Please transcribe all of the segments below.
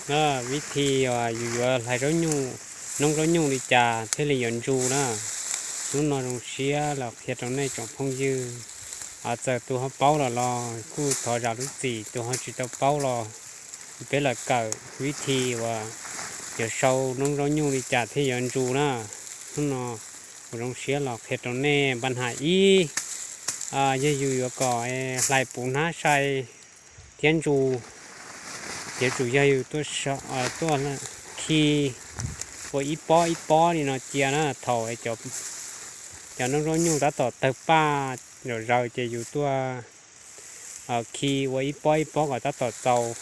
Vib thi uas yus yuav hlais zaub nyuj, noob zaub nyuj li cas thiaj li yuav ntsu na. Hnub no zoo siab los qhia rau nej tsoom phooj ywg, txawm tus ho paub lawm los kuj thov zam lub txim, tus ho tsis tau paub los peb lawm kawm vib thi uas yuav sau noob zaub nyuj li cas thiaj yuav ntsu na. Hnub no kuv zoo siab los qhia rau nej npaj hais ib, yog yus yuav kom hlais puv hnab sai thiab ntsu, yuav tsum yog yus tuaj khi ua ib pob ib pob li no cia na. Thaum cov noob zaub nyuj tab tom tawg paj zom zaws ces yus tuaj khi ua ib pob ib pob kom tab tom txaus,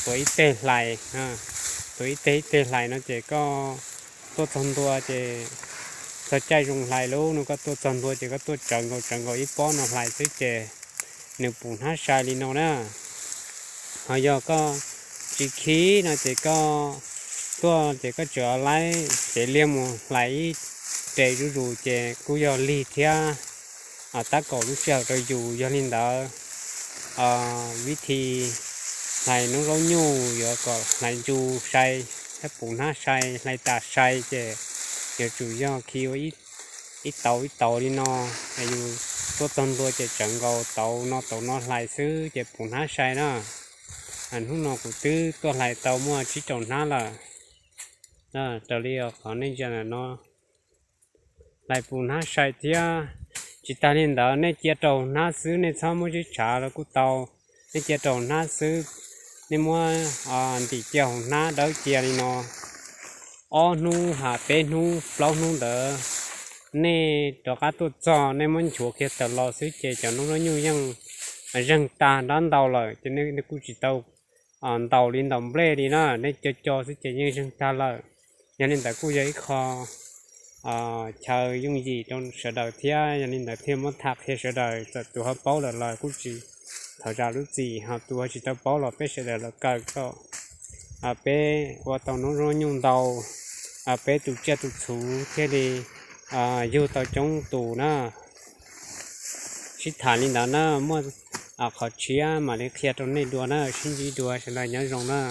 tuav ib teg hlais, tuav ib teg ib teg hlais no ces koj tuaj txog ntua ces txog caij zoo hlais lub no koj tuaj txog ntua ces koj tuaj tsawv nkaus tsawv nkaus ib pob no hlais xwb ces nws puv hnab sai li no na. Ho yog koj tsis khi no ces koj tuaj ces koj tsuas laib cev liag mus hlais ib re zuj zus ces kuj yog lig thiab tab kaum lub sij hawm rau yus. Yog li ntawd, vib thi hlais noob zaub nyuj yuav kom hlais ntsu sai thiab puv hnab sai, hlais tas sai ces yuav tsum yog khi ua ib tauv ib tauv li no, yus tuaj txog ntua ces tsawv nkaus tauv no tauv no hlais xwb ces puv hnab sai na. Hnub no kuv twb tuaj hlais tau muaj tsib rau hnab lawm. Raws li qhov nej ntsia ntawm no, hlais puv hnab sai thiab. Tsis tas li ntawd nej cia rau hnab xwb, nej txhob muab tsib tshav los kuj tau. Nej cia rau hnab xwb, nej muab ntim cia hauv hnab dawb cia li no ob hnub ha peb hnub plaub hnub ntawd, nej rov qab tuaj txog nej muab nchuav kiag tawm los xwb ces cov noob zaub nyuj yeej zeeg tag nrab ntau lawm ces nej kuj tsis tau ntaus li ntaus nplej li na, nej co co xwb ces yeej zeeg tag lawm. Yog li ntawd kuj yog ib qho chaw yooj yim rau sawv daws thiab, yog li ntawd thiaj muab tham qhia sawv daws, txawm tus ho paub lawm los kuj tsis, thov zam lub txim, ho tus ho tsis tau paub los peb sawv daws los kawm kom peb ua tau noob zaub nyuj ntau, peb tus tsiaj tus txhu thiaj li yug tau coob tus na. Sib tham li ntawd na, muaj qhov tshiab mam li qhia rau nej dua na, sib ntsib dua, sawv daws nyob zoo na.